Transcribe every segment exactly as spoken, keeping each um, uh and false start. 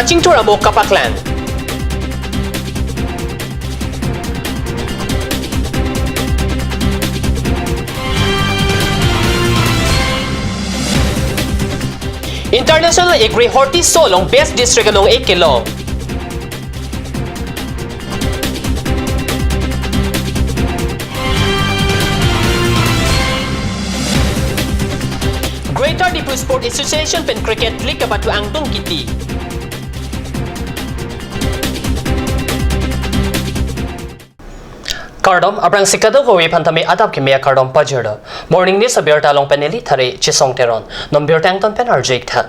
Chingthur amo kapaklang. International Agri Horti Show along Best District anong-e kelong. Greater Diphu Sport Association pen Cricket League kapathu angdung kiti. Kardom, aphrangsi kadokave aphan tame adap kimi akardom pajirlo. Morning News abirta along pen neli Thare Chisong Teron. Non birta angton pen arju-ik tha.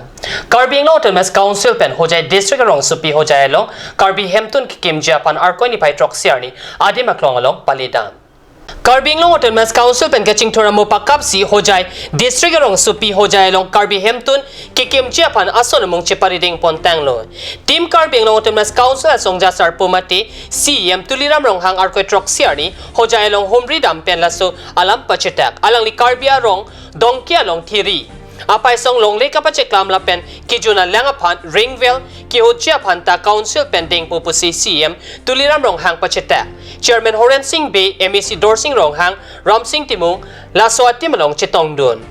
Karbi Anglong Autonomous Council pen Hojai District arongsopi Hojai along Karbi hemtun kekimji aphan Arkoi niphai throksi arni adim aklong along palidan. Karbi Anglong Autonomous Council pen kachingthur amo pakapsi Hojai District arongsopi Hojai along Karbi hemtun kekimji aphan ason amung cheparideng pontanglo. Team Karbi Anglong Autonomous Council asongja sarpo mate C E M Tuliram Ronghang Arkoi throksi arni Hojai along humri dam pen laso alam pachetak. Alangli Karbi arong Dongki along thiri apaisong longle kapacheklam lapen kejun alang aphan ringwell kehutji aphan ta Council pen dengpo pusi C E M Tuliram Ronghang pachetak. Chairman Horen Sing Bey, M A C Dorsing Ronghang, Ramsing Timung laso adim along chetongdun.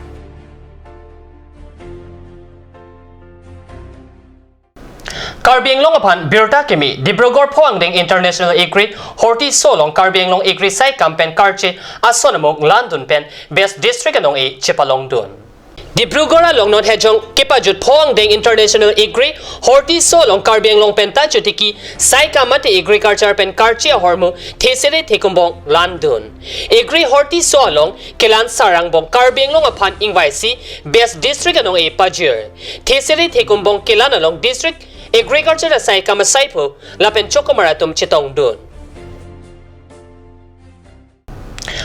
Karbi Anglong aphan birta kimi, Dibrugarh Phawangdeng International Agri Horti Show along Karbi Anglong Agri Saikam pen karche ason amung landun pen Best District anong-e chepalongdun. Dibrugarh along non hejong kepajut Phawangdeng International Agri Horti Show along Karbi Anglong pen ta chotiki saikam mate agriculture pen karche ahormu thesere thekumbong landun. Agri Horti Show along kelan sarang bong Karbi Anglong aphan ingvaisi Best District anong-e pajir. Thesere thekumbong kelan along District Agriculture asai kamasai phu lapen chokomar atum chetongdun.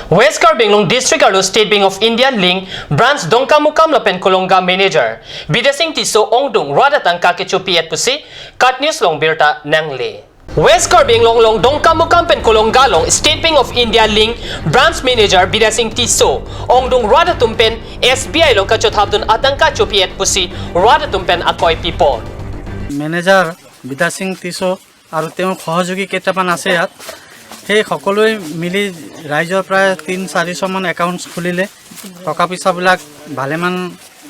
West Karbi Anglong District arlo State Bank of India Link Branch Dongkamukam lapen Kolonga Manager Bidya Sing Tisso ongdung rat atangka kechopi-et pusi KAT News along birta nangle. West Karbi Anglong along Dongkamukam pen Kolonga along State Bank of India Link Branch Manager Bidya Sing Tisso ongdung rat atum pen S B I along kachothapdun atangka chopi-et pusi rat atum pen akoi pipon. Manager বিদ্যা সিং টিছো আৰু তেওঁৰ সহযোগী কেইটামান আছে ইয়াত। সেই সকলোৱে মিলি ৰাইজৰ প্ৰায় তিন চাৰিশ মান একাউণ্টছ খুলিলে। টকা পইচাবিলাক ভালেমান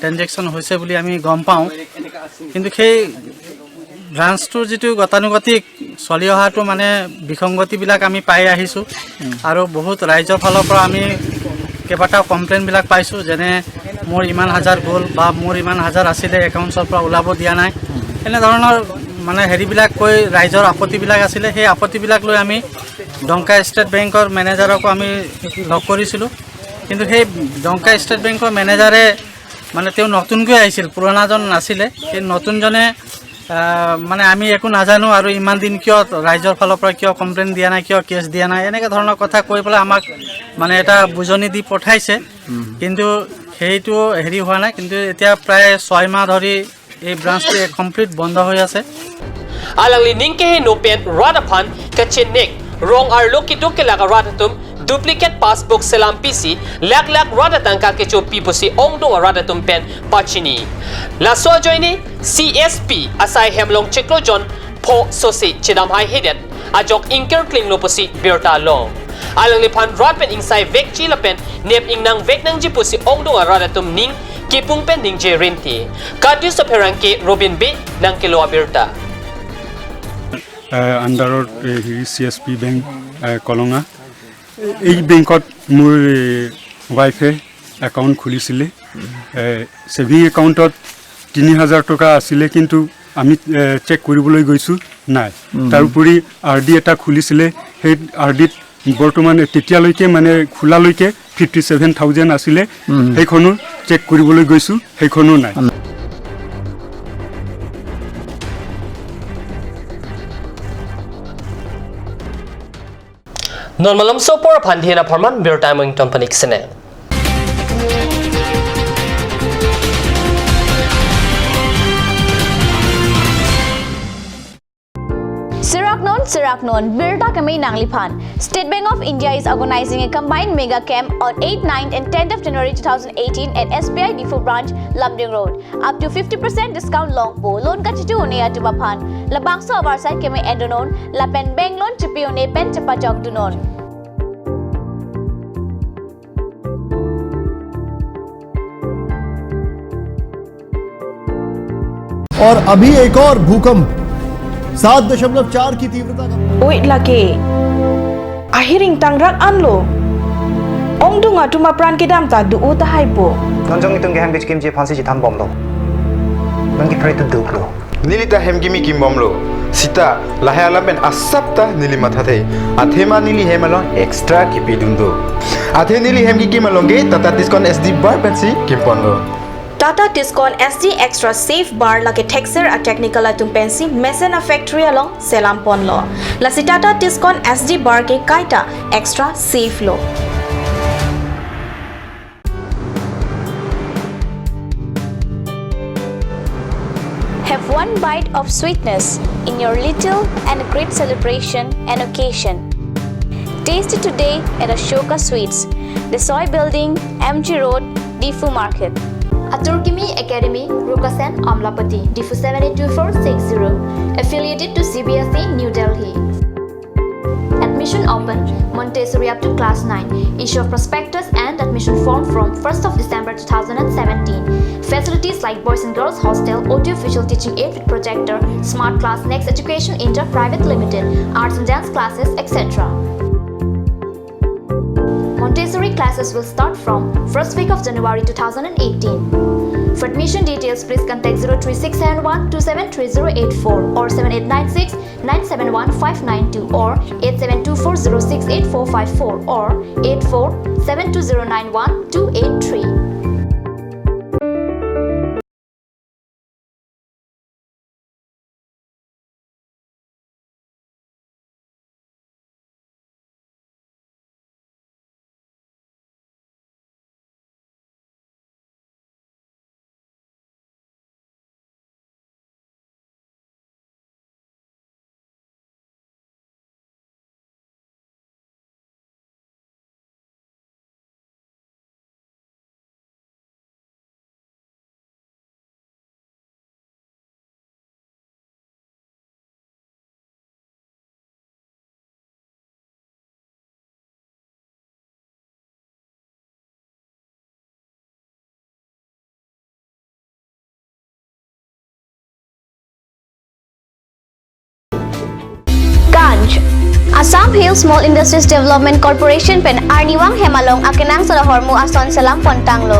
ট্ৰেনজেকশ্যন হৈছে বুলি আমি গম পাওঁ। কিন্তু সেই ব্ৰাঞ্চটোৰ যিটো গতানুগতিক চলি অহাটো মানে বিসংগতিবিলাক আমি পাই আহিছোঁ। আৰু বহুত ৰাইজৰ ফালৰ পৰা আমি কেইবাটাও কমপ্লেইনবিলাক পাইছোঁ, যেনে মোৰ ইমান হাজাৰ গ'ল বা মোৰ ইমান হাজাৰ আছিলে একাউণ্টছৰ পৰা ওলাব দিয়া নাই, এনেধৰণৰ মানে হেৰিবিলাক কৈ ৰাইজৰ আপত্তিবিলাক আছিলে। সেই আপত্তিবিলাক লৈ আমি ডংকা ষ্টেট বেংকৰ মেনেজাৰকো আমি লগ কৰিছিলোঁ। কিন্তু সেই ডংকা ষ্টেট বেংকৰ মেনেজাৰে মানে তেওঁ নতুনকৈ আহিছিল, পুৰণাজন নাছিলে। সেই নতুনজনে আহ, মানে আমি একো নাজানো আৰু ইমান দিন কিয় ৰাইজৰ ফালৰ পৰা কিয় কমপ্লেইন দিয়া নাই, কিয় কেছ দিয়া নাই, এনেকে ধৰণৰ কথা কৈ পেলাই আমাক মানে এটা বুজনি দি পঠাইছে। কিন্তু সেইটো হেৰি হোৱা নাই। কিন্তু এতিয়া প্ৰায় ছয় মাহ ধৰি এই ব্ৰাঞ্চটো কমপ্লিট বন্ধ হৈ আছে। Alangli ning keheno pen rat aphan kachenek rong arlo keduk kelak arat atum duplicate passbook selam pisi lakh lakh rat atangka kechopi pusi ongdung arat atum pen pachini. Laso ajoine C S P asai hem along chiklo jon pho sose chedam haihedet ajok ingkir klinglo pusi birta long. Alangliphan rat pen ingsai vekji lapen nep ingnang vek nangji pusi ongdung arat atum ning kipung pen ningje rinti. KAT News apherangke Robin Bey nangkelo abirta. আণ্ডাৰত হেৰি চি S P bank কলঙা। এই বেংকত মোৰ ৱাইফে একাউণ্ট খুলিছিলে। ছেভিং একাউণ্টত তিনি হাজাৰ টকা আছিলে, কিন্তু আমি চেক কৰিবলৈ গৈছোঁ, নাই। তাৰোপৰি আৰ ডি এটা খুলিছিলে, সেই আৰ ডিত বৰ্তমান তেতিয়ালৈকে মানে খোলালৈকে ফিফটি ছেভেন থাউজেণ্ড আছিলে, সেইখনো চেক কৰিবলৈ গৈছোঁ, সেইখনো নাই। Non malomso apor aphan dina apharman birta amung ton panik sene. Sirak Non serak non birta keme nangliphan. State Bank of India is organizing a combined mega camp on eighth, ninth and tenth of January two thousand eighteen at S B I Diphu branch, Lumding Road. Up to fifty percent discount longpo. Loan kachitu un-e atum aphan labangso avarsai keme endonon lapen bank loan chipi un-e pen chepajokdunon. और अभी एक और भूकंप सात दशमलव चार की तीव्रता का Oi lake. Ahiring tangrak anlo. Ongdung atum apran kedam ta do-o tahai po. Non jong itum ke hem kechikimji aphansi chethan bomlo. Non ke pray to duklo. Neli ta hem kimi kimbomlo. Sita, lahai alam pen asap ta neli mathathe. Athema neli hem along extra kipidun do. Athe neli hem kikim along ke Tata Tiscon S D bar pensi kimponlo. Tata Tiscon S D Extra Safe Bar lake thekser a-technical atum pensi mesen a-factory along selam ponlo. Lasi Tata Tiscon S D bar ke kaita extra safe lo. Have one bite of sweetness in your little and great celebration and occasion. Taste it today at Ashoka Sweets, Desoi Building, M G Road, Diphu Market. Atur Kimi Academy, Rukasen, Amlapatty, Diphu seven eight two four six zero. Affiliated to C B S E, New Delhi. Admission open, Montessori up to class nine. Issue of prospectus and admission form from first of December two thousand and seventeen. Facilities like boys and girls hostel, audio visual teaching aid with projector, smart class, Next Education India Private Limited, arts and dance classes, et cetera. Montessori classes will start from first week of January two thousand and eighteen. For admission details, please contact zero three six seven one two seven three zero eight four or seven eight nine six nine seven one five nine two or eight seven two four zero six eight four five four or eight four seven two zero nine one two eight three. Ganj. Assam Hill Small Industries Development Corporation pen arnivang hem along akenangsot ahormu ason selam pontanglo.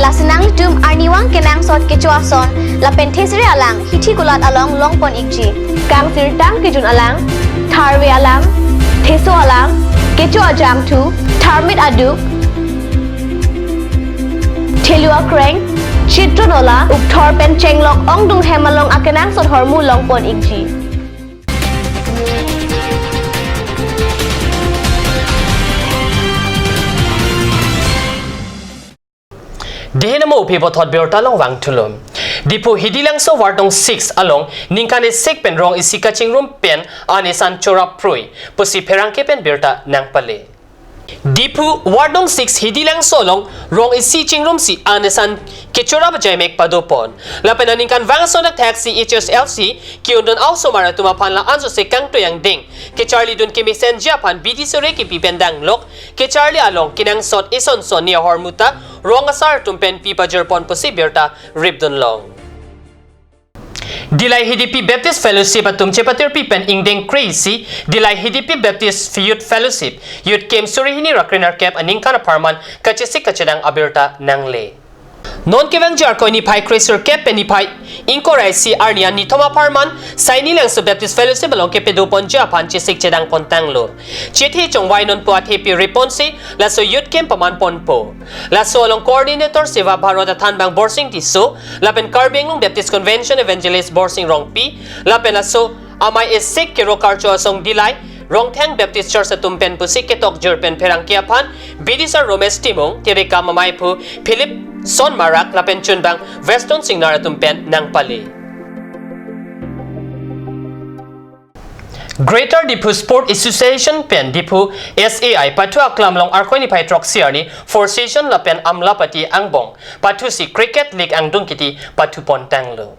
Lasi nanglitum arnivang kenangsot kecho ason lapen thesere alang hithi kulat along longpon ikji. Kangsirtang kejun alang, tharve alang, theso alang, kecho ajangthu, tharmit aduk, thelu akreng, chitro nola, ukthor pen chenglok ongdung hem along akenangsot ahormu longpon ikji. Dei namo phi bothot birta along vangthulo. Diphu Hidilangso Ward nong six along ningkan isi pen rong isi kachingrum pen an esan chorap phrui pusi pherangke pen birta nangpale. Diphu Ward nong six Hidilangso along rong isi chingrumsi an esan kechorap ajaimek padopon. Lapen aningkan vangson athak si H S L C ke-undun a-osomar atum aphan la-an sose kangtoyang ding kecharlidun kemesenji aphan bidi sore kepi pen danglok kecharli along kenangsot eson son ni ahormu ta rong asar atum pen pi pajirpon pusi birta ripdunlong. Dillai Hidipi Baptist Fellowship atum chepatirpi pen ingdeng kre-isi Dillai Hidipi Baptist Youth Fellowship Youth Camp suri hini ra krenerkep aningkan apharman kachesik kachedang abirta nangle. Non kevangji Arkoi niphai kresirkep pen niphai ingkoi ra isi arni an nithom apharman Saini Langso Baptist Fellowship along kepadoponji aphan chesik chedang pontanglo. Chethe chongvai nonpo athepi riponsi laso youth camp paman ponpo. Laso along coordinator Seva Bharot athanbang Borsing Tisso, lapen Karbi Anglong Baptist Convention Evangelist Borsing Rongpi, lapen laso amei esik kero karcho asong Dillai Rongtheng Baptist Church atum pen pusi ketokjir pen pherangke aphan bidisar Romesh Timung, tirikam amei aphu Philip Son Marak, lapen chunbang Weston Singnar atum pen nangpale. Greater Diphu Sport Association pen Diphu S A I pathu aklam along Arkoi niphai throksi arni four season lapen Amlapati angbong pathusi Cricket League angdung kiti pathu pon tanglo.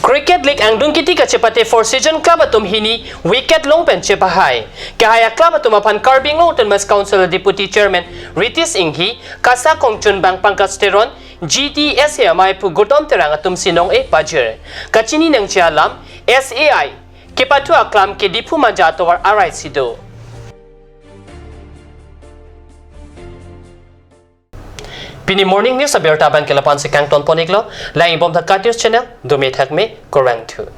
Cricket League angdung kiti kachepate four season club atum hini wicket long pen chepahai. Kehai a club atum aphan Karbi Anglong Autonomous Council Deputy Chairman Ritesh Enghi, KASA kongchunbang Pankaj Teron, G D S A amei aphu Gautam Terang atum si nong-e pajir. Kachini nangji alam, S A I kepathu aklam ke Diphu Manja atovar arai si do. Pini morning news abirta abang ke lapu-an si kangton pon-iklo, lang-ibom tha KAT News channel, dome thakme, kurvangthu.